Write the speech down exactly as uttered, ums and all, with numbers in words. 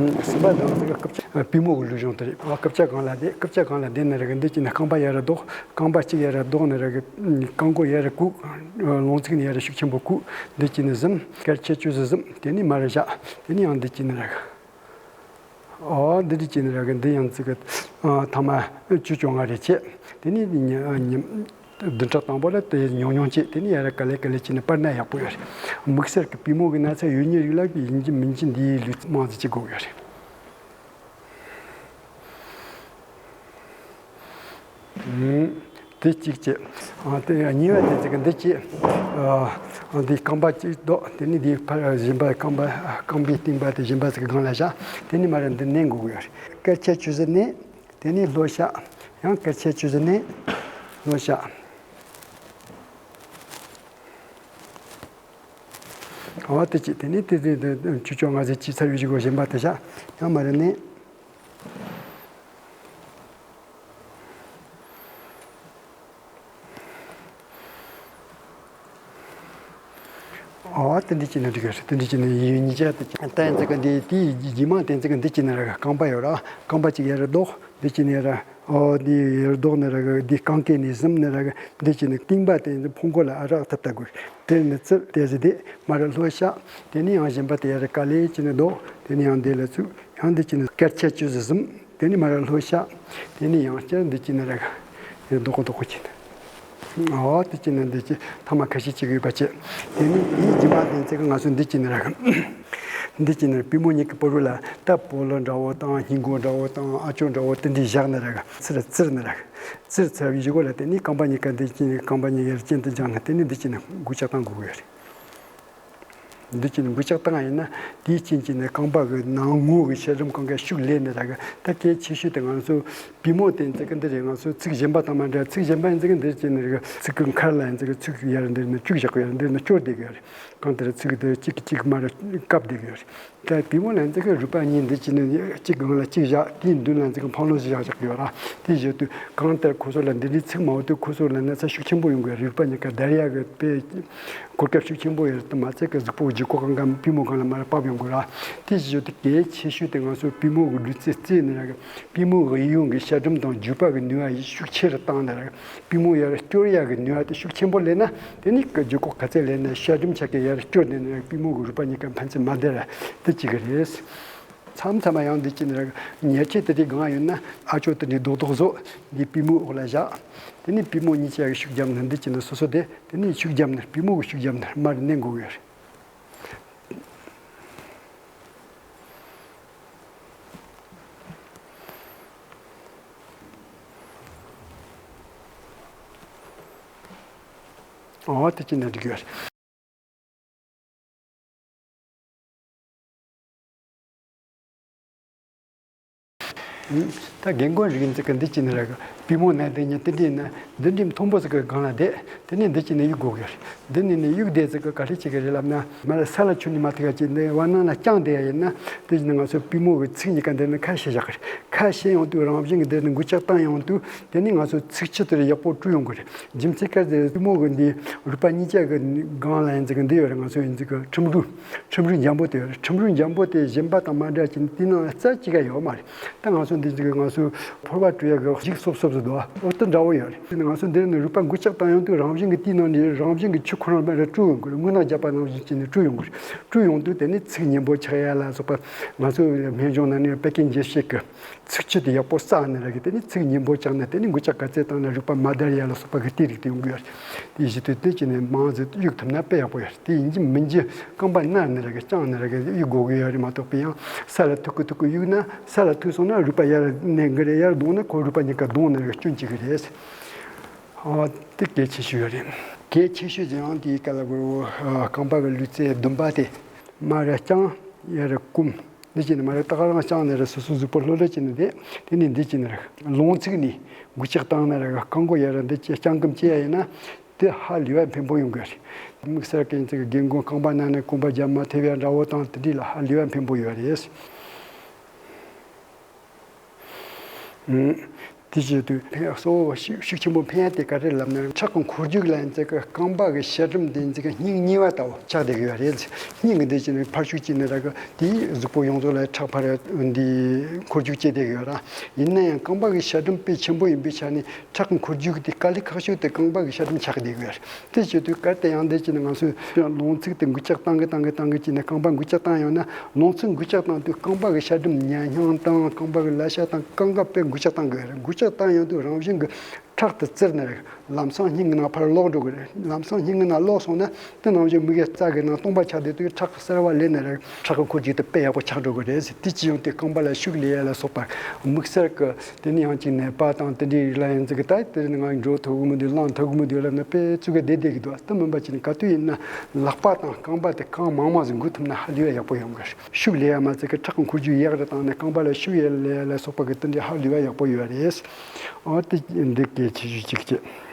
གསུམ་པ་དང་ཚིག་སྐུ་བཅར་པུས་མོ་གི་ལུས་སྦྱོང་དེ་རེད། ཨ། སྐུ་བཅར་གང་ལ་བསྡད། སྐུ་བཅར་གང་ལ་བསྡད་ནི་རེད་གི། འདི་གཅིག་ནི་རྐང་པ་ཡར་རྡོག་རྐང་པ་གཅིག་ཡར་རྡོག་ནི་རེད་གི། རྐང་མགོ་ཡར་བཀུག་ལོང་ཚིགས་ནི་ཡར་ཤུགས་ཆེན་པོ་བཀུག་འདི་གཅིག་ནི་ཟིམ། སྐར་ཆ་བཅུ་ཙམ་ཟིམ། དེ་ནས་མར་བཞག་དེ་ནས་ཡང་འདི་གཅིག་ནི་རེད་གི། ཨོ། འདི་འདྲ་བྱས་ནས་ར་གི་འདི་ཡང་ཙི་གི། ཨ། ཐ་མ་བཅུ་བཅོ་ལྔ་རེ་བྱས། དེ་ནས་ཉི་ཉི་བདུན་ཕྲག་དང་པོ་ལ་དེ་ཉུང་ཉུང་བྱས། དེ་ནས་ཡར་ག་ལེ་ག་ལེ་བྱས་ནས་སྤར་ན་ཡག་པོ་ཡོད་རེད། དམིགས་བསལ་གྱི་པུས་མོ་གི་ན་ཚ་ཡོད་མཁན་རིགས་ལ་ཡིན་གཅིག་མིན་གཅིག་འདིའི་ལུས་རྩལ་མང་ཙམ་བྱེད་དགོས་ཡོད་རེད། ཨུམ། དེ་གཅིག་བྱས། ཨ། དེ་གཉིས་པ་དེ་ཙི་གི་འདི་བྱས། ཨ། འདི་རྐང་པ་གཅིག་ལྡོག་དེ་ནས་འདི་ཕར་གཞན་པ་རྐང་པ་རྐང་པའི་རྟིང་པ་དེ་གཞན་པ་ཙི་གི་སྒང་ལ་བཞག་དེ་ནས་མར་འདི་མནན་དགོས་ཀྱི་ཡོད་རེད། སྐར་ཆ་བཅུ་ཙམ་མནན། དེ་ནས་ལྷོད་བཞག་ཡང་སྐར་ཆ་བཅུ་ཙམ་མནན། ལྷོད་བཞག་ཨོ། དེ་བྱས། དེ་ནས་དེ་དེ་དེ་བཅུ་བཅོ་ལྔ་ཙམ་བྱས་ཚར་བའི་གཞུག་གུ་གཞན་པ་དེ་བཞག་ཡང་མར་མནན། ཨོ། དེ་འདྲ་བྱས་ན་འགྲིག་གི་རེད། དེ་འདྲ་བྱས་ན་ཡིན་གཉིས་ཆ་དེ་བྱས། ད་ཡིན་ཙི་གི་འདི་དེའི་རྗེས་མ་དེ་ཙི་གི་འདི་བྱས་ན་ར་རྐང་པ་ཡོད་ར། རྐང་པ་གཅིག་ཡར་རྡོག་འདི་བྱས་ན་ར། ཨོ། འདི་ཡར་རྡོག་ནི་ར་གི། འདི་རྐང་སྐེ་ནས་ཟིམ་ནི་ར་གི། འདི་བྱས་ན་རྟིང་པ་དེ་ཕུང་ཁོ་ལ་ཨ་རག་ཐབས་ལྟ་དགོས། དེ་ནི་ཙིར་དེ་ཟི་དེ་མར་ལྷོད་བཞག་དེ་ནས་ཡང་གཞན་པ་དེ་ཡར་ག་ལེ་བྱས་ནས་རྡོག་དེ་ནས་ཡང་འདི་ལ་ཚུགས། ཡང་འདི་བྱས་ན་སྐར་ཆ་བཅུ་ཙམ་ཟིམ། དེ་ནས་མར་ལྷོད་བཞག་དེ་ནས་ཡང་བསྐྱར་འདི་བྱས་ན་ར་གི། རྡོག་རྡོག་བྱས་ནས། ཨོ། དེ་བྱས་ན་འདི་བྱས་ཐ་མ་ཁ་ཤས་ཅིག་ཡོད་པ་བྱས། དེ་ནས་དེའི་རྗེས་མ་དེ་ཙི་གི་ང་ཚོ་འདི་བྱས་ན་ར་གི། འདི་བྱས་ན་པུས་མོ་གཉིས་ཀྱི་བར་ལ་ད་སྤོ་ལོ་འདྲ་བོ་དང་སྙིང་གོང་འདྲ་བོ་དང་ཨ་ཅོ་འདྲ་བོ་དེ་འདྲའི་བཞག་ནི་ར་གི། ཙིར་ཙིར་ནི་ར་གི། ཙིར་ཚར་བའི་གཞུག་གུ་ལ་དེ་ནས་རྐང་པ་གཉིས་ཀ་འདི་བྱས་ནས་རྐང་པ་གཉིས་ཡར་གྱེན་དུ་བརྐྱངས་ནས་དེ་ནས་འདི་བྱས་ན་འགུལ་ལྕག་བཏང་དགོས་ཀྱི་ཡོད་རེད། འདི་བྱས་ནས་འགུལ་ལྕག་བཏང་ཡིན་ན་དེའི་རྐྱེན་གྱིས་ནི་རྐང་པ་གི་ནང་ངོས་ཀྱི་ཤ་གྲུམ་གང་ག་ཤུགས་ལས་ནི་ར་གི། ད་གལ་ཆེ་ཤོས་དེ་ང་ཚོ་པུས་མོ་དེ་ཙི་གི་འདི་རེད། ང་ཚོ་ཚིགས་གཞན་པ་དང་མ་འདྲ། ཚིགས་གཞན་པ་ཡིན་ཙི་གི་འདི་བྱས་ནས་ར་གི་ཚིགས་ཀྱི་མཁར་ལ་ཡིན་ཙི་གི་ཚིགས་ཡར་འདིར་ནི་བཅུག་བཞག་གི་ཡོད་རེད། འདིར་ནི་སྐྱོར་བསྡད་ཀྱི་ཡོད་རེད། གང་ལྟར་ཚིགས་དེ་གཅིག་གིས་གཅིག་མར་བཀབ་བསྡད་ཀྱི་ཡོད་རེད། ད་པུས་མོ་ལ་ཡིན་ཙི་གི་རུས་པ་གཉིས་འདི་བྱས་ནས་གཅིག་སྒང་ལ་གཅིག་བཞག་དེའི་མདུན་ལ་ཡིན་ཙི་གི་འཕང་ལོ་ཞིག་བཞག་བཞག་གི་ཡོད་ར། དེ་བཞག་དུས་གང་ལྟར་ཁོ་ཚོ་ལ་འདི་འདྲའི་ཚིགས་མ་འོང་དུས་ཁོ་ཚོ་ལ་ན་ཚ་ཤུགས་ཆེན་པོ་ཡོང་གི་རེད། རུས་པ་གཉིས་ཀ་བརྡར་ཡག་གི་དཔེ་གོ་སྐབས་ཤུགས་ཆེན་པོ་ཡོད་རེད། དེ་མ་ཚད་ཀྱི་གཟུགས་པོ་ལྗིད་ཁོག་གང་ག་པུས་མོ་སྒང་ལ་མར་བབས་ཡོང་གི་ར། དེ་བཞག་དུས་གལ་ཆེ་ཤོས་དེ་ང་ཚོ་པུས་མོ་གི་ལུས་རྩལ་རྩེ་ནི་ར་གི། པུས་མོ་གི་གཡས་གཡོན་གྱི་ཤ་གྲུམ་དང་རྒྱུས་པ་གི་ནུས་པ་ཤུགས་ཆེ་རུ་བཏང་ནི་ར་གི། པུས་མོ་ཡར་སྐྱོར་ཡག་གི་ནུས་པ་དེ་ཤུགས་ཆེན་པོ་སླེབས་ན། དེ་ནི་ཀྱི་ལྗིད་ཁོག་ག་ཚད་སླེབས་ན་ཤ་གྲུམ་ཆ་གི་ཡར་སྐྱོར་ནས་ནི་ར་གི་པུས་མོ་གི་རུས་པ་གཉིས་ཀ་ཕན་ཚུན་མ་བརྡར་ར་དེ་བྱེད་ཀྱི་རེད། མཚམས་མཚམས་ཡང་འདི་བྱས་ནས་ར་གི་ཉལ་ཆས་དེ་འདྲའི་སྒང་ཡོད་ན་ཨ་ཅོ་དེ་འདྲའི་རྡོག་རྡོག་བཟོ། འདི་པུས་མོའི་འོག་ལ་བཞག་དེ་ནས་པུས་མོ་གཉིས་ཆ་གི་ཤུགས་བརྒྱབ་ནས་འདི་བྱས་ནས་སོ་སོ་དེ་དེ་ནས་ཤུགས་བརྒྱབ་ནས་པུས་མོ་གི་ཤུགས་བརྒྱབ་ནས་མར་མནན་དགོས་ཡོད་རེད། ཨོ། དེ་བྱས་ནས་འགྲིག་ཡོད་རེད། ད་རྒན་རྒོན་རིགས་ཡིན་ཙི་གི་འདི་བྱས་ནས་ར་གི་པུས་མོ་ན་དེ་ཉིད་དེ་འདྲ་ཡིན་ན་འདི་འདྲའི་མཐོན་པོ་ཟིག་གི་སྒང་ལ་བསྡད། དེ་ནས་འདི་བྱས་ནས་གཡུག་དགོས་ཀྱི་རེད། འདི་ནས་ནི་གཡུག་བསྡད་ཙི་གི་ག་རེ་བྱེད་ཀྱི་རེད་ལབ་ན། མར་ས་ལ་ཆུ་ནི་མ་ཐུག་ཡ་ཅིག་འདི་བར་སྣང་ལ་བརྐྱངས་བསྡད་ཡ་ཡིན་ན། དེ་བྱས་ནས་ང་ཚོ་པུས་མོ་གི་ཚིགས་གཉིས་ཀ་འདིར་ནི་ཁ་ཕྱེ་བཞག་གི་རེད། ཁ་ཕྱེ་ཡོང་དུས་རང་བཞིན་གྱི་འདིར་ནི་འགུལ་ལྕག་བཏང་ཡོང་དུས་དེ་ནི་ང་ཚོ་ཚིགས་ཆུ་དེར་ཡག་པོ་བཀྲུ་ཡོང་གི་རེད། རྒྱུ་མཚན་ག་རེ་ཟེར་པུས་མོ་གི་འདི་རུས་པ་གཉིས་ཆ་གི་སྒང་ལ་ཡིན་ཙི་གི་འདི་ཡོད་རེད། ང་ཚོ་ཡིན་ཙི་གི་ཁྲིམས་རུས། ཁྲིམས་རུས་འཇམ་པོ་དེ་ཡོད་རེད། ཁྲིམས་རུས་འཇམ་པོ་དེ་གཞན་པ་དང་མ་འདྲ་ཅིག་དེའི་ནང་ལ་རྩ་གཅིག་ག་ཡོད་མ་རེད། ད་ང་ཚོ་འདི་ཅིག་ང་ཚོ་ཕོར་པ་བཀྲུ་ཡག་གི་ཞིག་སོབ་སོབ་ཟེར་འདུག་ཨ། འོ་དེ་འདྲ་བོ་ཡོད་རེད། དེ་ནི་ང་ཚོ་འདིར་ནི་རུས་པ་འགུལ་ལྕག་བཏང་ཡོང་དུས་རང་བཞིན་གྱི་དེའི་ནང་ནས་རང་བཞིན་གྱི་ཆུ་ཁོ་རང་རང་བཀྲུ་ཡོང་གི་རེད། རྔུལ་ནག་བརྒྱབ་པ་ནང་བཞིན་བྱས་ནས་བཀྲུ་ཡོང་གི་རེད། བཀྲུ་ཡོང་དུས་དེ་ནི་ཚིགས་མཉེན་པོ་ཆགས་ཡ་ལ་སོགས་པ། ང་ཚོ་སྨན་གཞུང་ནང་ནས་བད་ཀན་རྒྱས་བཤད་ཀྱི་ཚིགས་ཆུ་དེ་ཡག་པོ་བསགས་ནས་ར་གི་དེ་ནི་ཚིགས་མཉེན་པོ་ཆགས་ནས་དེ་ནི་འགུལ་ལྕག་ག་ཚད་བཏང་ན་རུས་པ་མ་བརྡར་ཡ་ལ་སོགས་པ་གི་དེ་རིགས་དེ་ཡོང་གི་ཡོད་རེད། དེ་བཞིན་དུ་དེ་བྱས་ནས་མང་ཙམ་གཡུག་ཐུབ་ན་དཔེ་ཡག་པོ་ཡོད་རེད། དེ་ཡིན་གཅིག་མིན་གཅིག་རྐང་པ་ནར་ནས་ར་གི་བརྐྱངས་ནས་ར་གི་གཡུག་དགོས་ཀྱི་ཡོད་རེད་མ་གཏོགས་པའི་ཡང་ས་ལ་ཐུག་གི་ཐུག་གི་གཡུག་ན་ས་ལ་ཐུག་སོང་ན་རུས་པ་ཡར་མནན་གི་རེད། ཡར་ལྡོང་ན་ཁོ་རུས་པ་གཉིས་ཀ་ལྡོང་ནས་ར་གི་སྐྱོན་བྱེད་ཀྱི་རེད། ཨ། དེ་གལ་ཆེ་ཤོས་ཡོད་རེད། གལ་ཆེ་ཤོས་ཅིག་ཡང་དེའི་སྐབས་ལ་དགོས། རྐང་པ་གི་ལུས་རྩལ་བདུན་པ་དེ་མར་བརྐྱངས་ཡར་བསྐུམ། འདི་བྱས་ནས་མར་ཏག་རང་བརྐྱངས་ནས་ར་སོ་སོ་གཟུགས་པོ་ལྷོད་ལྷོད་བྱས་ནས་བསྡད། དེ་ནས་འདི་བྱས་ནས་ར་ལོང་ཚིགས་ནས་འགུལ་ལྕག་བཏང་ནས་ར་རྐང་མགོ་ཡར་འདི་བྱས་བརྐྱང་བསྐུམ་བྱས་ཡ་ཡིན་ན་དེ་ཧ་ལས་པ་ཕན་པོ་ཡོང་གི་རེད། དམིགས་བསལ་གྱི་ཚིག་རྒན་རྒོན་རྐང་པ་ན་ནས་རྐང་པ་རྒྱབ་མ་ཐེབས་ཡ་འདྲ་བོ་དང་དེ་འདྲས་ལ་ཧ་ལས་པ་ཕན་པོ་ཡོད་རེད། ཨུམ། དེ་བྱེད་དུས་ཕན་གཙོ་བོ་ཤུགས་ཤུགས་ཆེན་པོ་ཕན་ཡ་དེ་ག་རེ་ལབ་ན། ཁྲག་གི་འཁོར་རྒྱུག་ལ་ཡིན་ཙང་གི་རྐང་པ་གི་ཤ་གྲུམ་དེ་ཡིན་ཙང་གི་སྙིང་གཉིས་པ་ལྟ་བུ་ཆགས་བསྡད་ཀྱི་ཡོད་རེད། སྙིང་གི་དེ་བྱས་ནས་ཕར་ཤུགས་བྱས་ནས་ར་གི་དེའི་གཟུགས་པོ་ཡོངས་རྫོགས་ལ་ཁྲག་ཕར་འདི་འཁོར་རྒྱུག་བྱེད་བསྡད་ཀྱི་ཡོད་ར། ཡིན་ན་ཡང་རྐང་པ་གི་ཤ་གྲུམ་དཔེ་ཆེན་པོ་ཡིན་པའི་ཆ་ནས་ཁྲག་གི་འཁོར་རྒྱུག་དེ་དཀའ་ལས་ཁག་ཤོས་དེ་རྐང་པ་གི་ཤ་གྲུམ་ཆགས་བསྡད་ཀྱི་ཡོད་རེད། དེ་བྱེད་དུས་གལ་ཏེ་ཡང་འདི་བྱས་ནས་ང་ཚོས་རླུང་འཚུབ་དེ་འགུལ་ལྕག་བཏང་གི་བཏང་གི་བཏང་གི་བྱས་ནས་རྐང་པ་འགུལ་ལྕག་བཏང་ཡོང་ན། རླུང་འཚུབ་འགུལ་ལྕག་བཏང་དུས་རྐང་པ་གི་ཤ་གྲུམ་ཉལ་སྙིང་དང་རྐང་པ་གི་ལ་ཤ་དང་རྐང་ཁ་དཔེ་འགུལ་ལྕག་བཏང་གི་ཡོད་རེད། འགུལ་ལྕག་བཏང་ཡོང་དུས་རང་བཞིན་གི་ཁྲག་དེ་བཙིར་ནས་རེད། ལམ་སང་སྙིང་གི་ནང་ཕར་ལོག་འགྲོ་གི་རེད། ལམ་སང་སྙིང་གི་ནང་ལོག་སོང་ན་དེ་ནང་བཞིན་མིག་གི་རྩ་གི་ནང་སྟོང་པ་ཆགས་བསྡད་དུས་ཁྲག་གི་གསར་བ་ལེན་ནས་རེད། ཁྲག་གི་འཁོར་རྒྱུག་དེ་དཔེ་ཡག་པོ་ཆགས་འགྲོ་གི་རེད་ཟེར། དེ་ཅི་ཡང་དེ་རྐང་པ་ལ་ཤུགས་ལས་ཡ་ལ་སོགས་པ་དམིགས་བསལ་གི་དེ་ནི་ཡང་ཅིག་ནད་པ་དང་དེ་འདྲའི་རིགས་ལ་ཡིན་ཙང་གི་ད་དེ་ནི་ང་འགྲོ་ཐུབ་གི་མི་འདུག་ལངས་ཐུབ་གི་མི་འདུག་ལབ་ན་དཔེ་ཚུགས་ཀ་བསྡད་བསྡད་གི་འདུག་དེ་མིན་པ་ཅིག་ནི་ག་དུས་ཡིན་ན་ལག་པ་དང་རྐང་པ་དེ་གང་མང་མང་ཟིག་འགུལ་ཐུབ་ན་ཧ་ལས་པ་ཡག་པོ་ཡོང་གི་རེད། ཤུགས་ལས་ཡ་མ་ཚད་གི་ཁྲག་གི་འཁོར་རྒྱུག་ཡག་རེ་བཏང་ནས་རྐང་པ་ལ་ཤུགས་ཡ་ལས་ཡ་ལ་སོགས་པ་གི་དེ་འདྲའི་ཧ་ལས་པ་ཡག་པོ་ཡོད་རེད། ཨོ་དེ་འདི་གལ་ཆེ་ཤོས་གཅིག་བྱས།